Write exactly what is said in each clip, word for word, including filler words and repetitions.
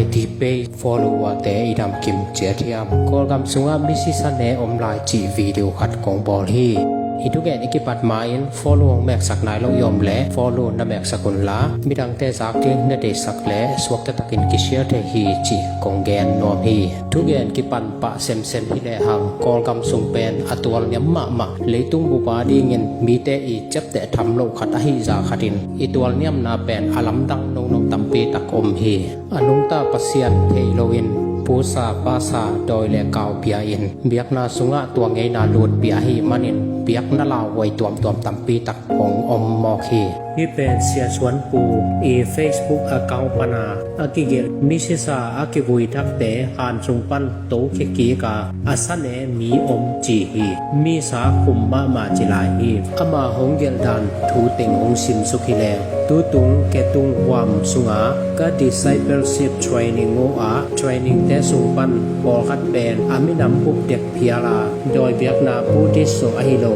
Ti pei follow-ate i damkim ciat hiam? Kawlgam sungah misi sa ne om lai cih video khat kong bawl hi. Hih thugen i kipat ma-in follow hong meksak nai lo i om leh follow na meksak unla, midangte zak ding na deihsak leh suakta takin kisial thei hi cih kong gen nuam hi. Thugen kipan pah semsem hi lehang Kawlgam sung pen a tualniam mahmah, leitung bup a dingin mite i ciapteh tham loh khat ahi zah khatin i tualniamna pen a lamdang nono tampi tak om hi. A nungta Pasian thei loin pusa pasa dawi le kau pia-in biakna sungah tua ngeina lut pia ahih manin biakna lauhuai tuamtuam tampi tak hong om mawk hi. Hih pen Sia Suan Pu i Facebook account pana a kigelh misi sa a kivui thakte han sung pan tokhia kik a, a sa ne mi om ci hi. Misa khum mahmah ci lai hi. Ama hong gelh dan thu teng hong simsuk hi leng, tutung ketung huam sunga ka discipleship training uh a, trainingte sung pan pawlkhat pen a minam bup dek phial a, dawi biakna Buddhist zong ahi lo,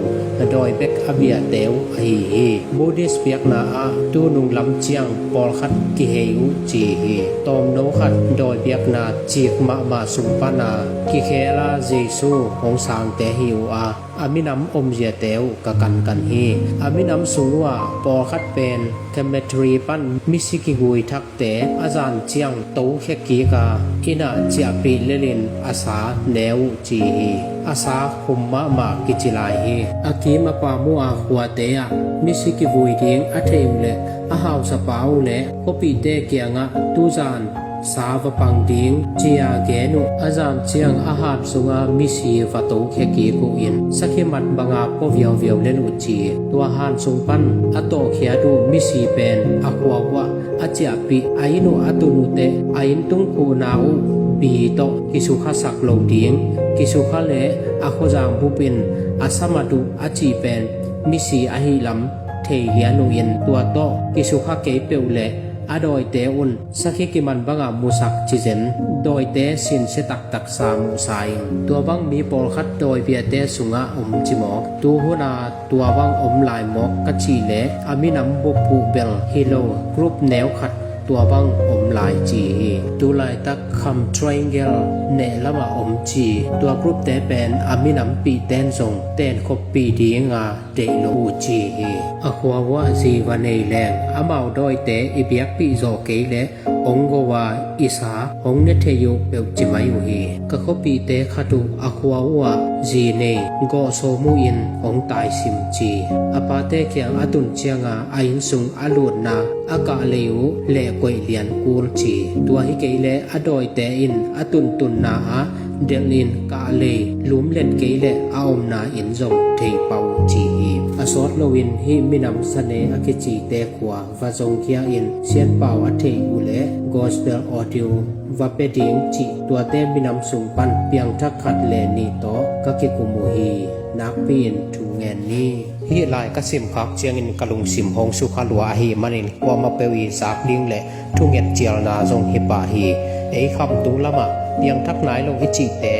dawi bek a biate uh ahi hi. Buddhist biakna ah tunung lam ciang pawlkhat kihei uh ci hi. Tawmno khat dawi biakna cik mahmah sung pana kikhel a Jesu hong sangte hi uh a, a minam omziate uh ka kankan hi. A minam sung uhah pawlkhat pen cemetery pan misi kigui thak te a zan ciang tokhia kik a, inn ah ciahpih lelin a sa ne uh ci hi. A sa khum mahmah kici lai hi. A kim a pam uh a khuate ah misi kivui ding a theih uh leh a hausapa uh le khuapihte kiangah tuzan sa va pang ding ci-a gen uh. A zan ciang a han sunga misi va tokhia kik uh in sakhi mat banga pua viauviau lel uh ci. Tua han sung pan a tawhkhiat uh misi pen a khua uhah a ciahpih, a inn uh a tun uh teh a inn tungkhuhna uh pi tawh kisukhasak lo ding, kisukha le a khuazang bupin a samat uh a cih pen misi ahi lam thei lian uh in tua tawh kisukha kei peuh le a dawite un sakhi kiman bangah musak cizen dawite sinsia taktak sa muhsa in. Tua bang mi pawlkhat dawi biate sungah om ci mawk. Tuhuna tua bang om lai mawk ka cih leh a minam bup uh bel hi lo group neu khat tua bang om lai ci hi. Tulaitak Kham Triangle neh lamah om ci. Tua groupte pen a minampihten zong tenkhoppih dinga deih lo uh ci hi. A khua uhah zi va nei leng amau dawite i biakpih zawh kei leh hong go a i sa hong ne thei uh peuh ci mai uh hi. Ka khuapihte khat uh a khua uhah zi nei gawh sawm uh in hong taisim ci. A pate kiang a tun cianga a inn sung a lutna a kahlei uh lehkoih lian kul ci. Tua hi kei leh a dawite in a tuntunna ah delhin kahlei lumlet kei leh a omna inn zong thei pah uh ci hi. A sawt loin hih minam sa ne a kicite khua va zongkhia in sianpau a theih uh leh gospel audio va pia ding cih tuate minam sung pan piangthak khat le nih tawh ka kikum uh hi. Nakpi-in thu ngen ni. Hih lai ka simkhak ciangin ka lungsim hong sukha lua ahih manin kuamah peuh i zak ding le thunget cialna zong hi pah hi. Ei khamtung lamah piangthak nai lo i cihte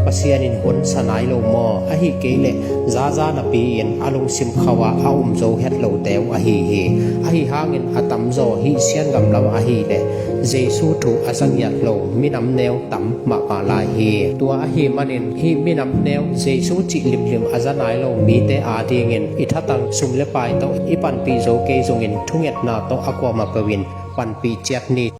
Pasian in hun sa nai lo maw? Ahi kei leh zaza napi-in a lungsim khauh ah a um zo het lote uh ahi hi. Ahi hangin a tamzaw hih Siangam lam ahih leh Jesu thu a za ngiat lo minam neu tam mahmah lai hi. Tua ahih manin hih minam neu Jesu cih limlim a za nai lo mite adingin i thatang sum le pai tawh i panpih zo kei zongin thungetna tawh a kuamah peuh in panpih ciat ni.